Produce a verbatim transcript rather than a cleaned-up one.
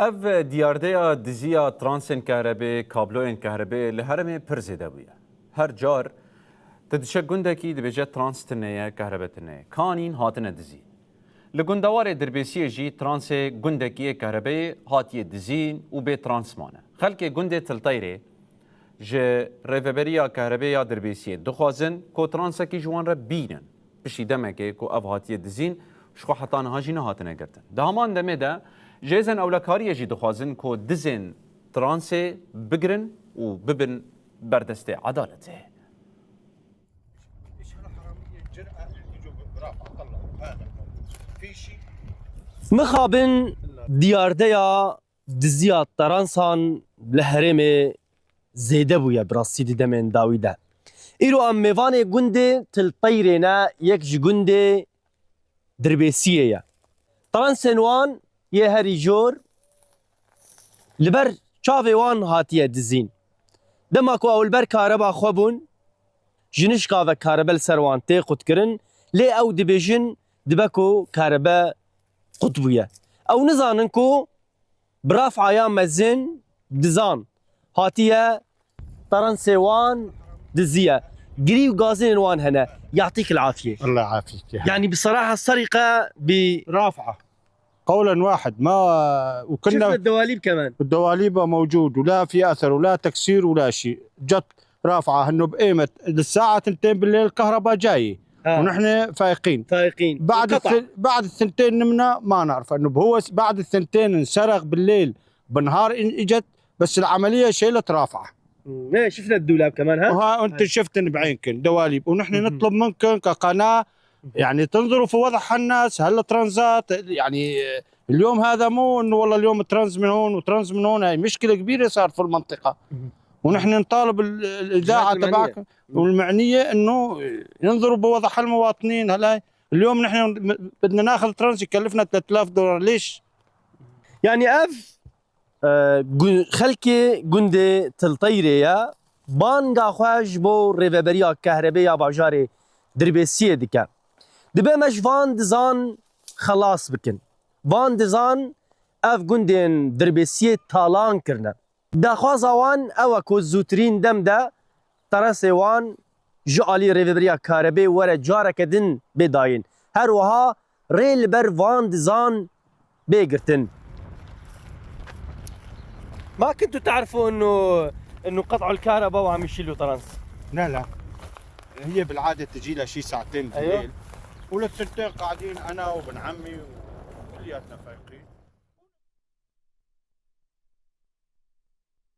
Ev diyardeya diziya transên kehrebê, kabloyên kehrebê li herêmê pir zêde bûye. Her car tu diçe gundekî dibêje trans tune ye, kehrebe tune ye. Kanîn hatine dizî. Li gundewarê Dirbêsiyê jî transê gundekî yê kehrebeyê hatiye dizîn û bê trans mane. Xelkê gundê Tilteyrê ji Rêveberiya Kehrebê ya Dirbêsiyê dixwazin ku transekî ji wan re bînin. Piştî demekê ku ev hatiye dizîn, ji xwe heta niha jî nehatine girtin. Di heman demê de, ji hêzên ewlekariyê jî dixwazin ku dizên transê bigirin û bibin berdestê edaletê. Mixabin diyardeya diziya teransan li herêmê zêde bûye, bi rastî di demên dawî de. Îro em mêvanê gundê Tilteyrê ne, yek ji gundê Dirbêsiyê ye. Teransên wan yê herî jor li ber çavê wan hatiye dizîn. Dema ku ew li ber kareba xwe bûn, ji nişka ve karebe li ser wan tê qutkirin, lê ew dibêjin dibe ku karebe qut bûye. Ew nizanin ku bi rafaya mezin dizan hatiye teransê wan diziye. Girî û gazên wan hene. Yatîk el afiye. الله يعافيك يا. Yani bi seraha serîqe bi رافعة. قولا واحد. ما وكنا شفنا الدواليب كمان. الدواليب موجود، ولا في أثر، ولا تكسير، ولا شيء. جت رافعة إنه بقيمة للساعة ثنتين بالليل الكهرباء جاية. ونحن فايقين. فايقين. بعد الث-، بعد الثنتين نمنا ما نعرف إنه هو س-، بعد الثنتين انسرق بالليل، بالنهار إن-، إجت، بس العملية شيلت رافعة. مم. إيه، شفنا الدولاب كمان، ها؟ وها أنت شفتن بعينكن دواليب، ونحن نطلب منكن كقناة، يعني، تنظروا في وضع هالناس، هالترانزات، يعني، اليوم هذا مو إنه والله اليوم ترانز من هون وترانز من هون، هاي مشكلة كبيرة صار في المنطقة. ونحن نطالب ال-، الإذاعة تبعكم والمعنية إنه ينظروا بوضع هالمواطنين. هلا اليوم نحن بدنا ناخذ ترانز يكلفنا ثلاثة آلاف دولار، ليش؟ Yani ev, e, gu-, xelkê gundê Tilteyrê ye. Banga xwe ji bo rêveberiya kehrebê ya bajarê Dirbêsiyê dike. Dibe me ji van dizan xelas bikin. Van dizan ev gundên Dirbêsiyê talan kirine. Daxwaza wan ew e ku zûtirîn dem de teresê wan ji alî Rêveberiya Karebê were careke din bê dayîn. Her wiha rê li ber van dizan bê girtin. ما كنتوا تعرفوا انه انه قطعوا الكهرباء وعم يشيلوا ترانس؟ لا، لا. هي بالعادة تجي لها شي ساعتين بالليل. وللثنتين قاعدين أنا وابن عمي وكلياتنا فايقين.